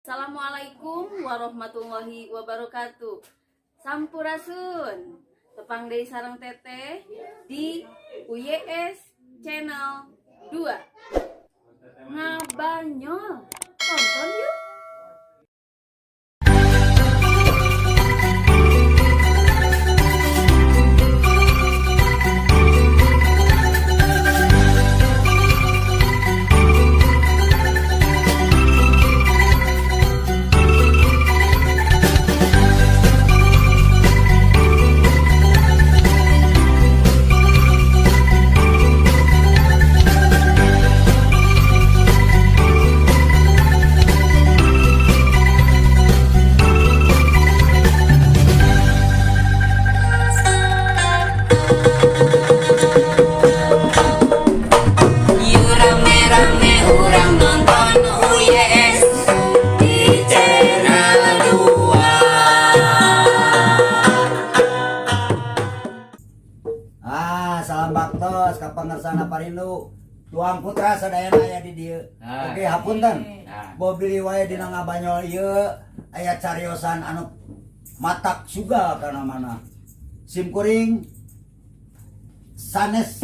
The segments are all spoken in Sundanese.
Assalamualaikum warahmatullahi wabarakatuh. Sampurasun. Tepang deui sareng Teteh di UYS Channel 2. Ngabanyol. Tonton yuk. Yuk rame-rame urang nonton UYS di channel 2. Ah, salam baktos ka pangersana Parindu. Tuang putra sadayana aya di dieu. Ah. Oke, hapunten. Ah. Bobili wae dina ngabanyol ieu aya cariosan anu matak suga kana mana. Sim kuring sanes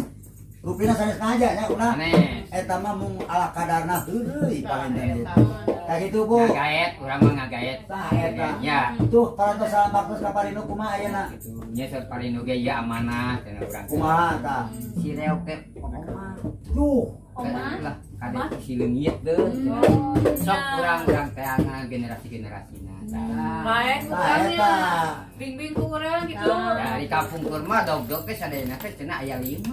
rupina sanes ngaja nya ulah. Sanes. Eta mah mung ala kadarna heureuy paling gitu. Kayak gitu, Bu. Ngagaet, urang mah ngagaet. Tah eta. Ya. Tuh parantos salam baktos ka Parindu kumaha ayeuna? Gitu. Nya saur Parindu ge ya amanah cenah urang. Kumaha tah? Si reok teh oma. Tuh. Oma? Lah, kade si leungit deuh. Sok urang-urang teangan generasi-generasina. Tah. Lain Tah urangnya. eta. Bimbing ku urang gitu. Dari kampung kurma dog-dog teh sadayana teh cenah aya 5.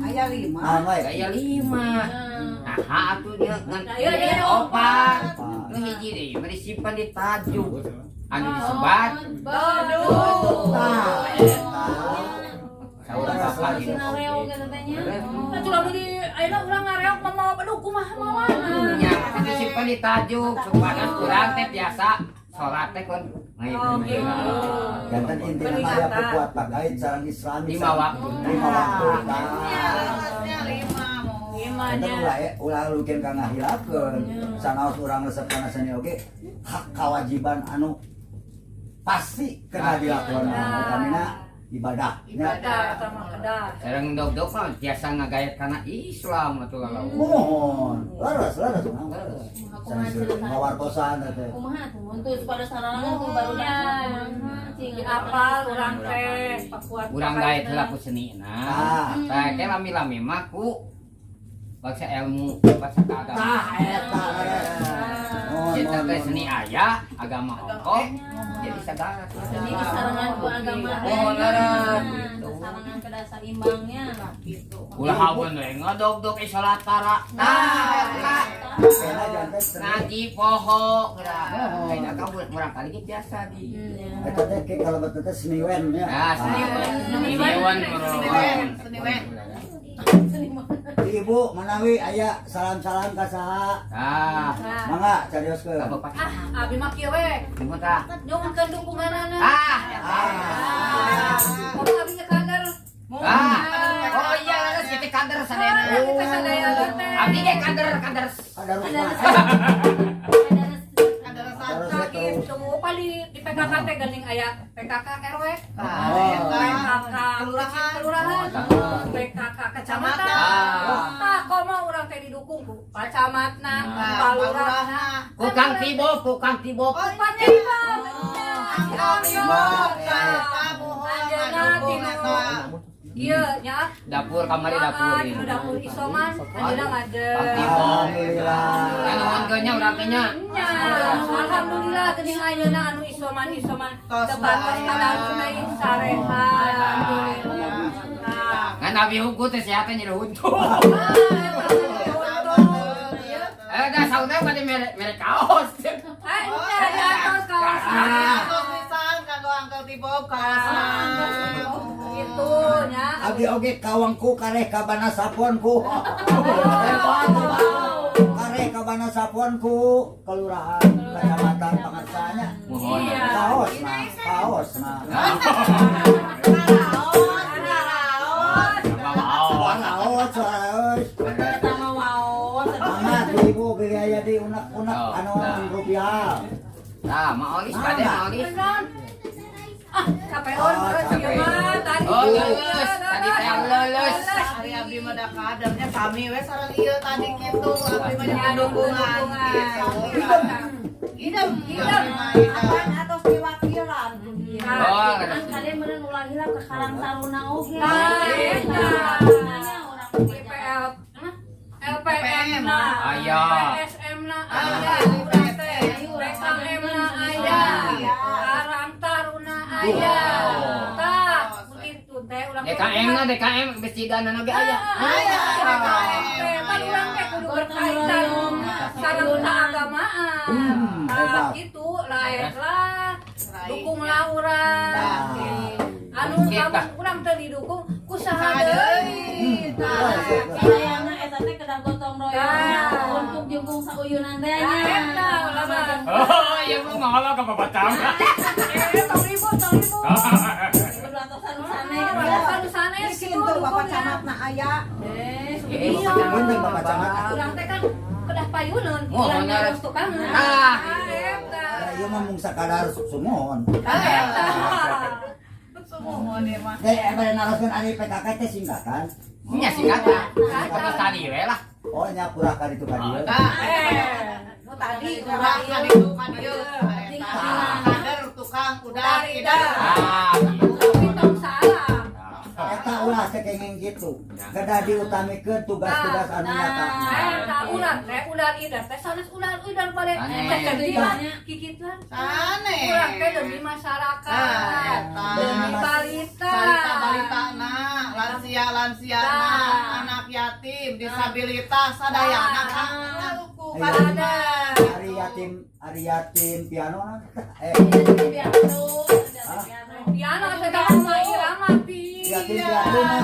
Aya 5. Ah, wae. Aya 5. Nah, atuh dia ngan Nah, iya, iya, opat. Opat. Nu hiji deui mah disimpan di tajuk. Anu disebat Aduh. Tah eta. saur bapak gitu. Sinareog eta teh nya. Nah, tuh lamun di ayeuna urang ngareok mah mau aduh kumaha mawana. Nya, itu disimpan di tajuk supaya urang teh biasa salat teh kon. Oh, gitu. Jantan intina mah aya kuat pagait sareng Islami. 5 waktu. 5 waktu. Tah. Harusnya 5 mau. Jantan ulah ulah lukin ka ngahilakeun. Sanaos urang resep kana seni oge hak kewajiban anu pasti kena dilakukan. Utamina ibadah. Nya. Ibadah eta mah kedah. Sareng dog-dog mah biasa ngagaet kana Islam atuh lalau. Mohon. Leres, leres. Kumaha cenah? Ngawartosan teh. Kumaha tuh mun tuh pada sarangan tuh baru kumaha cing. Apal urang teh pakuat. Urang gaet heula ku senina. Ah. Tah teh lami-lami mah ku bangsa ilmu, bangsa keagamaan. Tah eta leres. Mohon, Kita mohon, teh mohon. seni aya, agama ongkoh, jadi sagala. Seni disarengan ku agama teh. Oh, leres. Gitu. Sarengan kedah saimbangnya gitu. Ulah haweun we ngadog-dog salat tara. Tah, eta. Kena jantan seni. Ngaji poho geura. Ayeuna ka murang kali ge biasa di. Eta teh ke kalau betul teh seniwen ya. Nah, seniwen. Seniwen, Seniwen, seniwen. Ibu manawi aya salam-salam ka saha? Tah, Mangga carioskeun. ka bapak. Ah, abi mah kieu we. Nuhun tah. Nyungkeun dukunganana. Ah, Ah. Komo abi ge kader. Ah. Oh iya, leres kita kader sadayana. Ah, kita sadayana teh. Abdi ge kader, kader. Ada rumah. Ada Terus rasa. Gitu, paling di PKK teh geuning aya PKK RW, Oh. PKK Kelurahan. kelurahan, PKK kecamatan. Ah. Tah, komo urang teh didukung ku Pak Camatna, Ah. Pak Lurahna, Ku Kang Tibo, ku Kang Tibo. Pak Tibo. Angkel Tibo, eta mohon Anjeunna ngadukung tinu. eta. Ieu nya. Dapur kamari dapur. Ah, tinu dapur isoman, anjeunna ngajeng. Kang Tibo. Alhamdulillah. Nuhun nya urang teh nya. Nya, alhamdulillah geuning ayeuna anu isoman-isoman Tos teu batas bae. kadang teh sarehat. Alhamdulillah. Nah, Ngan abi huku teh sehat teh nyeri huntu. Eh, dah sauna bade mere mere kaos. Eh, nya ya tos kaos. Atos pisan kanggo Angkel Tibo kaosna. Gitu nya. Abdi oge kawangku kareh kabana saponku. Kareh kabana saponku kelurahan kecamatan Pangarsanya. Mohon. Iya. Kaos nah, kaos nah. Karaos, karaos. Bawa. Kaos, kaos. Eta mah waos. Mangga tuh ibu beli aya di unek-unek Oh, anu nah. rupa Pial. Tah, Maolis bade Maolis. Ah, kapeon terus ieu mah tadi. Oh, lulus. Tadi teh lulus. Ari abdi mah da kadernya sami we sareng ieu tadi kitu abdi mah jeung dukungan gitu. Idem, idem. Apaan atos diwakilan. Oh, Kan kalian meureun ulah hilap ke Karang Taruna oge. Nah, eta. Nanya urang IPL, LPM na, Aya. PSM na aya, urang teh, PKM na aya, Karang Taruna aya. Tah, kitu teh urang teh. DKM na DKM besidan oge aya. Aya, DKM teh kan urang teh kudu berkaitan sareng keagamaan. Tah, Hebat. gitu laek lah, dukunglah urang. Anu Kita. kamu urang teh didukung ku saha deui. Sayangna eta teh kedah gotong royong Nah. untuk jengkung sauyunan teh Nah, nya. eta ulah mah. Oh, iya mau ngomong ke Bapak Camat. Eh, tong ribut, tong ribut. Kudu atosan sane gitu. Atosan sanes Isin gitu tuh Bapak dukungnya. Camat na aya. Eh, Eh, Iya. Punten Bapak Camat. Urang teh kan kedah payuneun, Mohon, urang harus. harus tukangan. Ah. Eta. Ieu mah mung sakadar sumuhun. Eta. Sumuhun ieu mah. Teh bade naroskeun ari PKK teh singkatan. Nya singkatan. Kata tadi we lah. Oh nya purah ka ditu ka dieu. Tah, Eh. Nu tadi kurang ka ditu ka dieu. Eta kader tukang udah idar. Ah, gitu. Tapi tong salah. Eta ulah teh kenging kitu. Kedah diutamikeun tugas-tugas anu nyata. Eta ular teh ular idar teh sanes ular idar balik Sanes. teh kecilan kikituan. Sane. Urang teh demi masyarakat. Nah, eta. Demi balita. Balita balitana, lansia lansiana, Tah. anak yatim, disabilitas, sadayana kan ku Ada. Ari yatim piano na. Eh, Piano, piano. Piano teh mah irama pi. yatim piatu mah.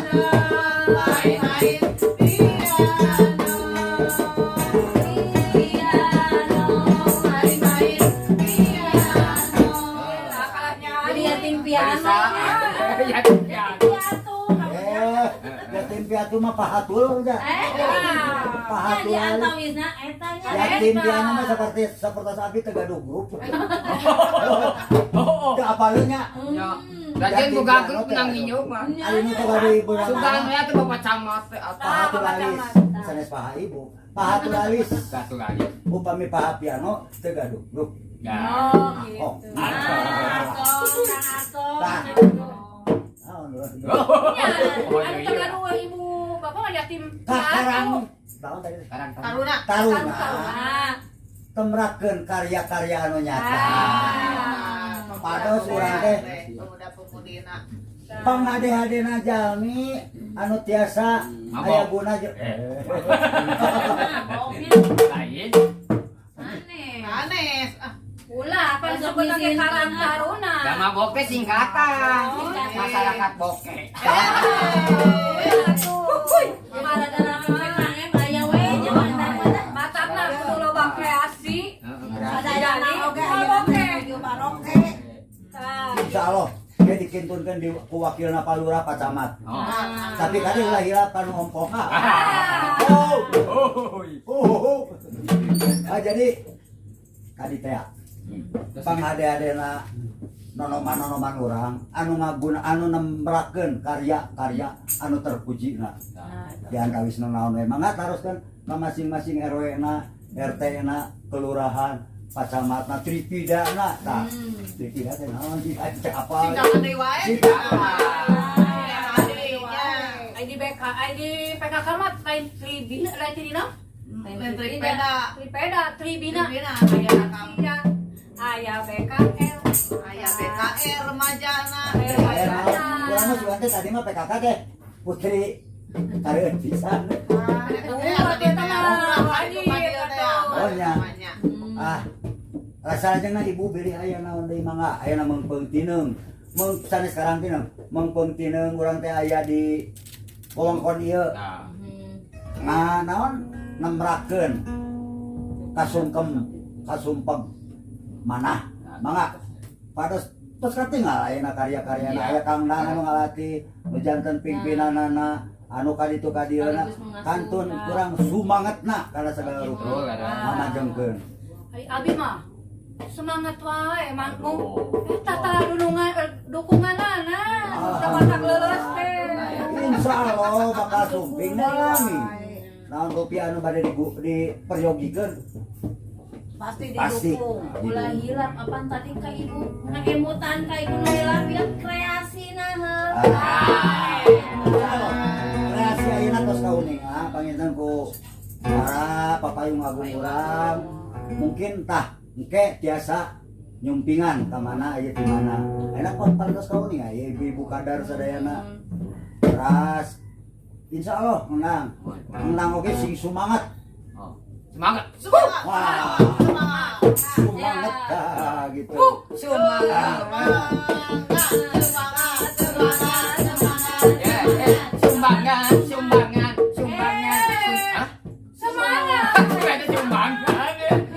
Main-main piano. Piano, Main-main piano. Kalah Jadi nyanyi. yatim piano. Bisa. Yatim piatu. Piatu. Eh, yatim piatu mah pahatul udah. Eh, Pahatul. di antawisna eta nya. Yatim piano mah seperti seperti abi teu gaduh grup. Teu apaleun nya. Ya. Lajen boga grup nang nginyu mah. Ari nu teu gaduh ibu Sugan we atuh Bapak Camat teh atuh. Pahatul alis. Sanes paha ibu. Pahatul alis. Satu kali. Upami paha piano teu gaduh grup. Ya. Oh, Oh. gitu. Kang Ato. Tah. Naon leuh. Ya, Oh, anu iya. teu gaduh ibu bapak mah yatim Karang piatu. naon tadi? Karang Taruna. Taruna. Taruna. Temrakeun karya-karya anu nyata. Ah. Pados urang teh Pemuda-pemudina. panghade-hadena jalmi anu tiasa Mabok. aya guna Eh. Lain. Aneh. Sanes. Ah, Ulah, apa disebut lagi Karang Taruna. Da mabok teh singkatan. Singkatan. Masyarakat boke. Ulah tuh. Gara-gara PKM aya we nya mantap. Matana kudu loba kreasi. Sadayana oge Jadi, aya oke. menuju baroke. Tah. Insyaallah dia dikintunkeun di ku wakilna Pak Lurah Pak Camat. Oh. Tapi kali ulah hilap kanu ompoha. Ah. Oh. Oh. Oh, oh. Ah, jadi tadi teh panghade-hadena nonoman-nonoman urang anu ngaguna anu nembrakeun karya-karya anu terpuji na di antawisna naon we mangga taroskeun ka masing-masing RW na RT na kelurahan pacamatna tripidana tah tripida teh naon sih apa singkatan deui wae. Singkatan. Singkatan deui nya. ID BK, ID PKK mah lain tribina, lain tribina, Lain tripeda. tripeda, tribina. Tribina. Aya lansia, aya BKL, Aya BKR remajana. aya Aya naon urang mah sugan teh tadi mah PKK teh putri kareun pisan. Oh, nya. Ah, rasanya ibu bilih aya naon deui mangga aya na meungpeung tineung. Meung sanes karang tineung, meungpeung tineung urang teh aya di wewengkon ieu. Nah. Nga naon nemrakeun kasungkem kasumpeg manah mangga pados tos katinggal ayeuna karya-karyana Iya. aya Kang Dan anu ngalatih nu janten pimpinanana anu kaditu kadieuna kantun kurang sumangetna kana segala rupa Betul, ada. ngamajengkeun. Ai abi mah Semangat wae manggung. Eta tah dukungan dukunganana sama leuleus teh. Insya Allah bakal sumping nalami. Naon rupiah anu bade diperyogikeun Pasti pasti. didukung. Ulah hilap apaan tadi ka ibu ngemutan ka ibu nu hilap ya kreasi nah. Ah. Kreasi ayeuna tos kauninga panginten ku para papayung agung urang mungkin tah engke tiasa nyumpingan ka mana aya di mana. Ayeuna pan tos kauninga aya ibu-ibu kadar sadayana. Teras insya Allah menang. Menang oge sing semangat. Oh. Semangat. Semangat. Wah. Semangat. Semangat ah, gitu. Semangat. Semangat. Semangat. Semangat. Semangat. Ya, ya. Sumbangan, sumbangan, sumbangan. Hah? Semangat. Ada sumbangan.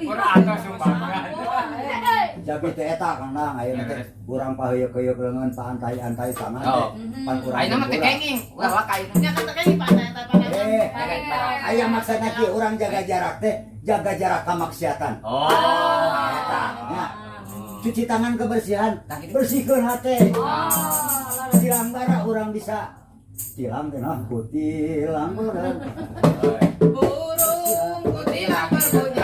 Ora atau sumbangan. Jadi teh eta Kang Nang ayeuna teh urang paheuyeuh-heuyeuk leungeun paantai-antai tangan teh. Oh. Pan urang. Ayeuna mah teh kenging. Ulah waka ayeuna. Nya kata kayak pantai pantai. Eh, aya maksudna kieu urang jaga jarak teh, jaga jarak kamaksiatan. Oh. Eta nya. Cuci tangan kebersihan, bersihkeun hate. Tilang bara urang bisa tilang teh naon kutilang urang. Burung kutilang berbunyi.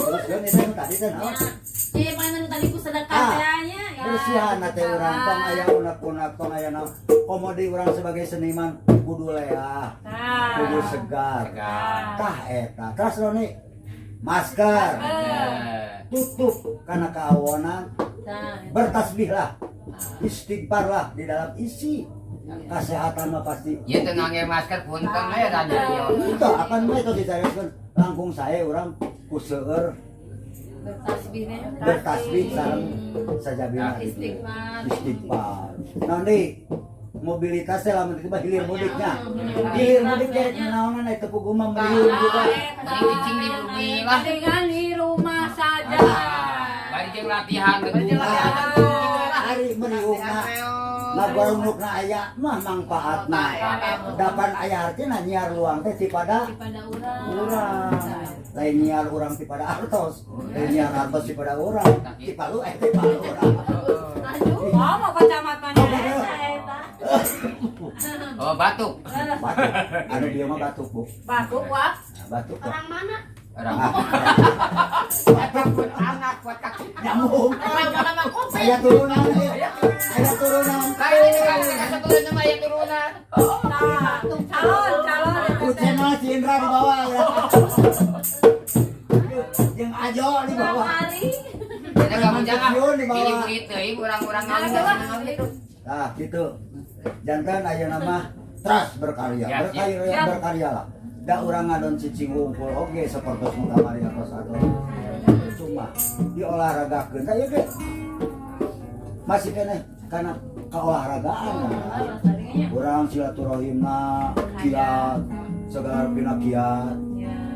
Terus kan itu nu tadi teh naon? Ya pangan tadi ku sedekah Ah, teh nya. Ya. Bersihan hate urang tong aya unek-unek tong aya naon. Komodi urang sebagai seniman kudu leah, kudu segar. Segar. Tah eta. Terus Roni masker, tutup karena keawonan, Tah. bertasbihlah, istighfarlah di dalam isi kesehatan mah pasti. Ieu teu ngangge masker punten we tanya ieu. Itu akan mah itu dicarioskeun langkung saya urang ku seueur Bertasbih teh. bertasbih sareng sajabina gitu. Istighfar. Istighfar. Nanti mobilitas teh lamun tiba hilir mudiknya. Hilir mudik teh naonan eta puguh mah meriung juga. Mending cicing di bumi lah. Dengan di rumah saja. Bari jeung latihan Bari jeung latihan. Ari meriungna ngabarunukna aya mah mangfaatna. Dapan aya artina nyiar luang teh tipada Pada urang. urang. Lain nyiar urang tipada artos, lain nyiar artos tipada urang. Tipalu eh tipalu urang. Aduh. Oh, mau Pak Camat mah nya. Eta eta. Oh, batuk. Batuk. Anu dia mah batuk, Bu. Batuk wah. Nah, batuk. Wah. Orang mana? Orang. Batuk Anak kuat kaki. nyambung. Orang mana mah kopi. Aya turunan ieu. Aya turunan. Lain ini kan asa turun sama aya turunan. Tah, calon, calon. Ku channel si Indra di bawah ya. Jeung Ajo di bawah. Kali. Jadi kamu jangan Pensiun di bawah. pilih duit teuing urang-urang ngomong gitu. Nah, gitu. Jantan ayeuna mah terus berkarya, Ya, berkarya, siap. berkarya lah. Da urang ngadon cicing wungkul oge sapertos nu kamari atos atau cuma diolahragakeun tah ieu ge masih keneh kana kaolahragaan. Urang silaturahimna kiat segala rupina kiat.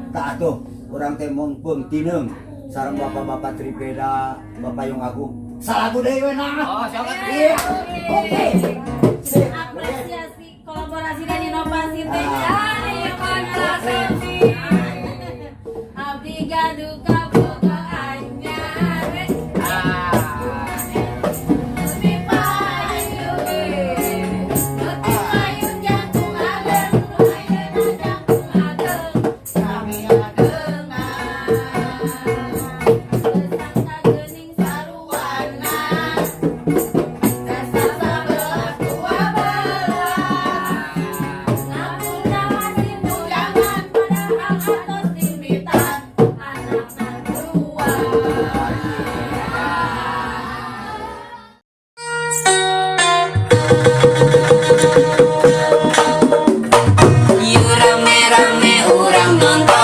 Tah atuh urang teh mung tineung sareng bapak-bapak Tripeda, Bapak Yung Agung. Salagu deui we nah. Oh, siapa? Iya. Oke. Sip. Apresiasi kolaborasi dan inovasi teh. Ah. Dari kontrasepsi. Abdi gaduh kaboga anyar. Ah. Lebih payu. Lebih payu jangkung ageng. Ayeuna jangkung ageng. Sami agengan. Gesang geuning saruana. Dasar sabelah dua belas. Ngapuna hasil bujangan padahal atos timbitan anakna dua. Yuk rame-rame urang nonton.